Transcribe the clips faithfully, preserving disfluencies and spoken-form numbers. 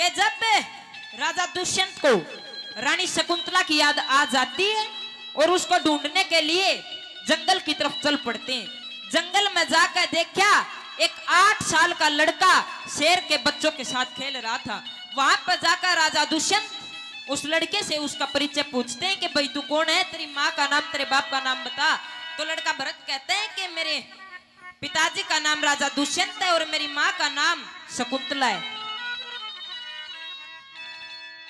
जब राजा दुष्यंत को रानी शकुंतला की याद आ जाती है और उसको ढूंढने के लिए जंगल की तरफ चल पड़ते हैं। जंगल में जाकर देखा, एक आठ साल का लड़का शेर के बच्चों के साथ खेल रहा था। वहां पर जाकर राजा दुष्यंत उस लड़के से उसका परिचय पूछते हैं कि भाई, तू कौन है, तेरी माँ का नाम, तेरे बाप का नाम बता। तो लड़का भरत कहते हैं कि मेरे पिताजी का नाम राजा दुष्यंत है और मेरी माँ का नाम शकुंतला है।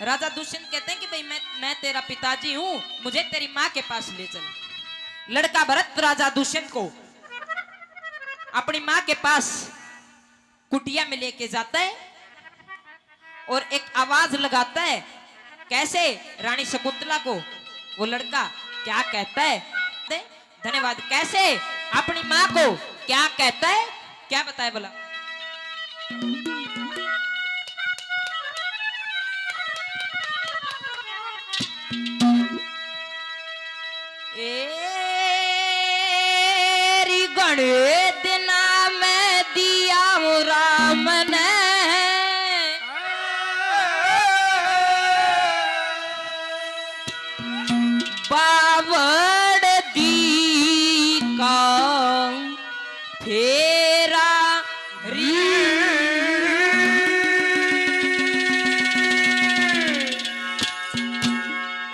राजा दुष्यंत कहते हैं कि भाई, मैं मैं तेरा पिताजी हूं, मुझे तेरी माँ के पास ले चल। लड़का भरत राजा दुष्यंत को अपनी माँ के पास कुटिया में लेके जाता है और एक आवाज लगाता है। कैसे? रानी शकुंतला को वो लड़का क्या कहता है? दे-, धन्यवाद। कैसे अपनी माँ को क्या कहता है, क्या बताए बोला? एरी घणे दिना में दिया हूँ राम ने बावड़ दी का फेरा री।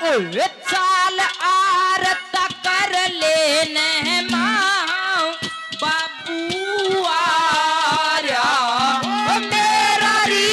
ओए चाल आरत कर लेने माँ बाबू आ रहा मेरा री।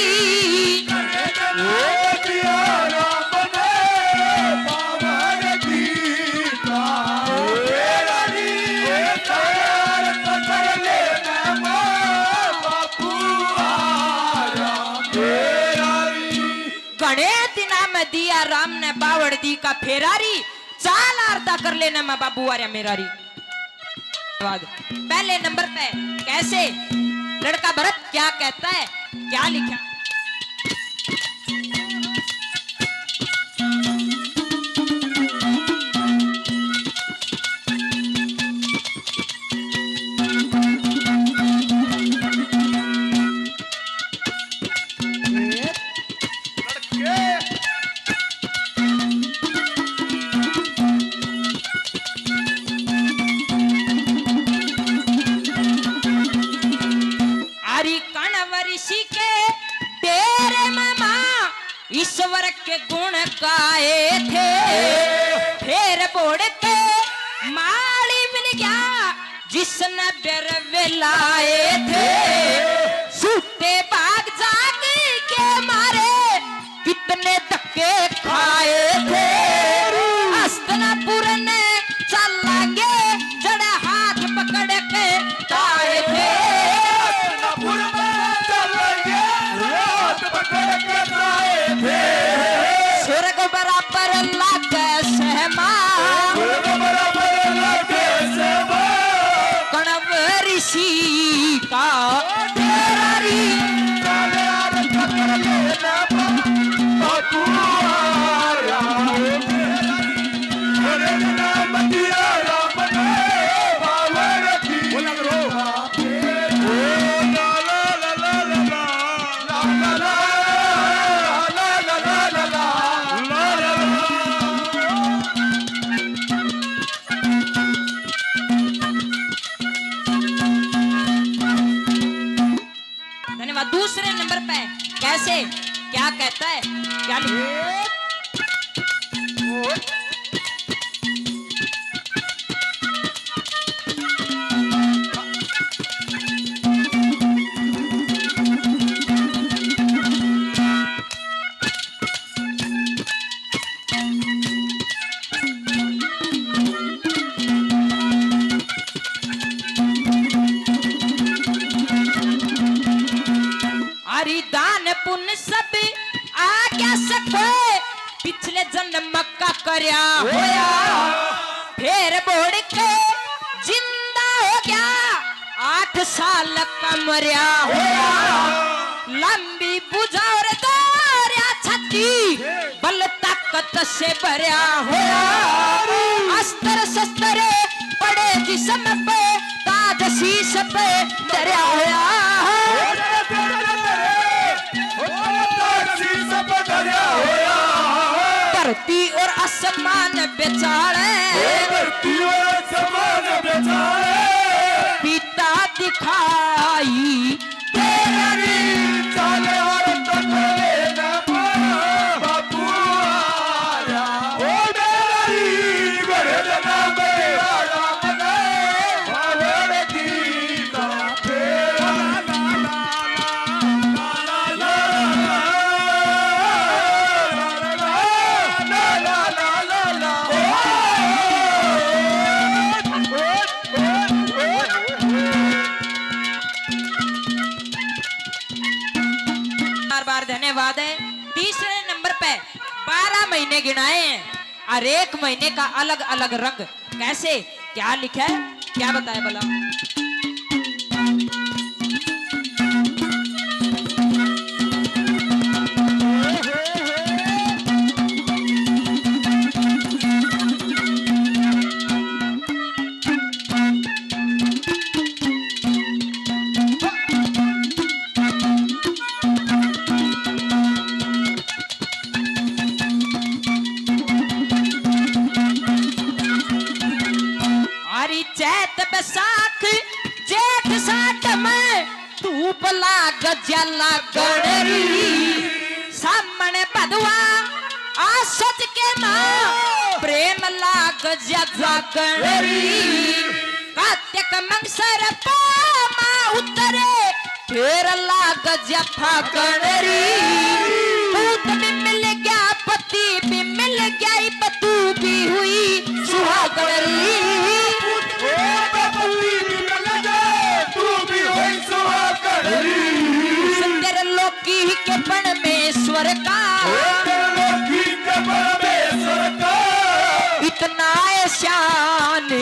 घणे दिना में दिया राम ने बावड़ दी का फेरारी, चाल आरता कर लेना मैं बाबू आ रहा मेरा री। धन्यवाद। पहले नंबर पे कैसे लड़का भरत क्या कहता है, क्या लिखा? हरी कणव ऋषि के डेरे में माँ ईश्वर के गुण गाए थे। फिर बोड़ के माली मिल गया जिसने बिरवे लाए थे। सूते बाग जागी के मारे कितने धक्के खाए थे। हस्तिनापुर ने चलांगे जड़ हाथ पकड़ के ताए थे। हस्तिनापुर में चलांगे हाथ पकड़ के ताए थे। स्वर्ग बराबर लागे सहमा। स्वर्ग बराबर लागे सहमा। कणव ऋषि का तेरा री। धन्यवाद। दूसरे नंबर पे कैसे, क्या कहता है, क्या लिखा? हरि दान पुण्य सब आ गया सको, पिछले जन्म का करया होया। फिर बोड़ के जिंदा हो गया, आठ साल का मरया होया। लंबी भुजा और दौड़या छाती, बल ताकत से भरया होया। अस्त्र शस्त्र पड़े जिसम पे, ताज शीश पे धरया होया। धरती और आसमान बिचाले, ओ धरती और आसमान बिचाले, पिता दिखाई तेरा री चाले और तकले न मारा बापू आया। ओ मेरा री घर जना मेरा राम ने बावड़ की बार बार धन्यवाद है। तीसरे नंबर पे बारह महीने गिनाए हैं, हर एक महीने का अलग अलग रंग। कैसे, क्या लिखा है, क्या बताया भला? हरी चैत बैसाख जेठ साठ में धूप लाग ज्या लागण री, सामने भदवा आसज के माँ प्रेम लाग ज्या जागण री। कातिक मंगसर पा माँ उतरे, फेर लाग ज्या फागण री। पूत भी मिल गया, पति भी मिल गया, इब तू भी हुई सुहागण री। ओ पति भी मिल गया, तू भी हुई सुहागण री। तेरे लोकी के परमेश्वर का, ओ तेरे लोकी के परमेश्वर का इतना एहसान।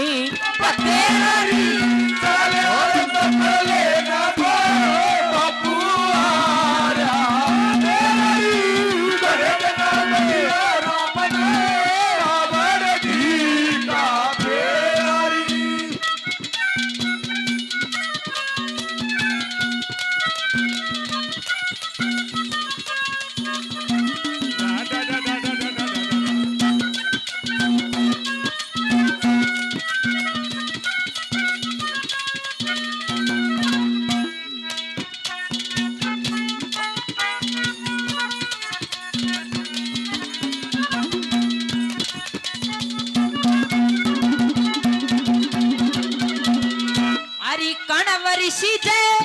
हरी कण वरिसी जय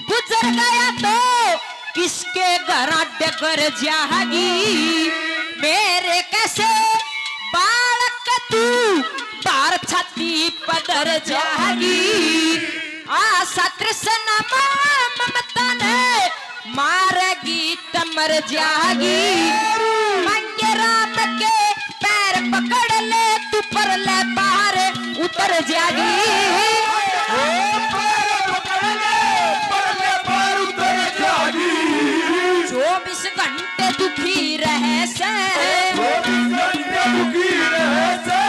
गुजर गया तो किसके घरा डगर जागी। मेरे कैसे बालक तू बार छाती पदर जागी। आशा तृष्णा मोह ममता ने मारेगी त मर जागी। मंगे राम के पैर पकड़ ले, तू परले पार उतर जागी। ओ पैर पकड़ ले, परले पार उतर जागी। चौबीस घंटे दुखी रहे से, चौबीस घंटे दुखी रहे से।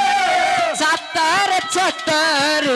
चातर चातर